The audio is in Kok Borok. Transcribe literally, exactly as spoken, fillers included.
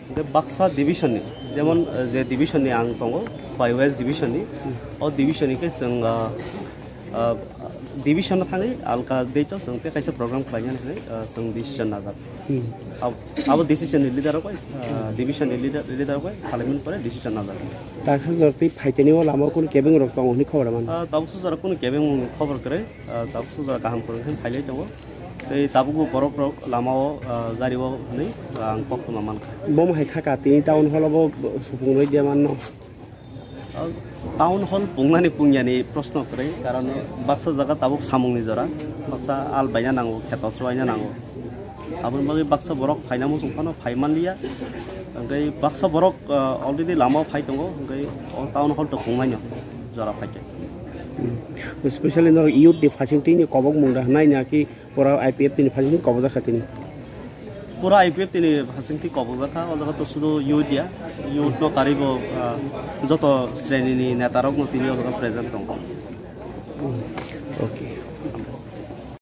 Hwnkhe baksa division ni, jemon, eh, je division ni ang tongo, bai West division ni, o division ni khe chwng, ah, ah, division no thangwi alka date o chwng tei kaisa program khlainani hwnwi, ah, chwng decision najak. Hmm. Ab-, abo decision ni leader rok bai, ah, division ni leader, leader rok bai khlaimani pore decision najak. Taksa jora tei phaitani o lama o kunu kebeng rok tongo hwnwi khobor man? Ah, tabuk sujak kunu kebeng khobor kwrwi, ah, tabuk sujak kaham kwrwi khe phailai tongo. Tei tabukbo borok rok lama o, ah, gari o hwnwi, ah, ang koktwma mankha. Bomo hai kha ka tini town hall o bo supung rwi de manno. Ah, town hall pungnani pungyani proshno kwrwi, karon baksa jaga tabuk samungni jora, baksa al baina nango, kheto chubaina nango. Aboni bagwi baksa borok phaina muchung phano phai manliya. Hwnkhe baksa borok, ah, already lama o phai tongo, hwnkhe o town hall to pungnaino jora phaikhe. Hmm. Specially norok youth ni phasing tini kobok mung da hwnai na ki pura I P F T ni phasing tini kobok jakha tini? Pura I P F T ni phasing tini kobok jakha, o jaga to sudu youth ya, youth no karibo, ah, joto sreni ni neta rok no tini o jaga present tongo.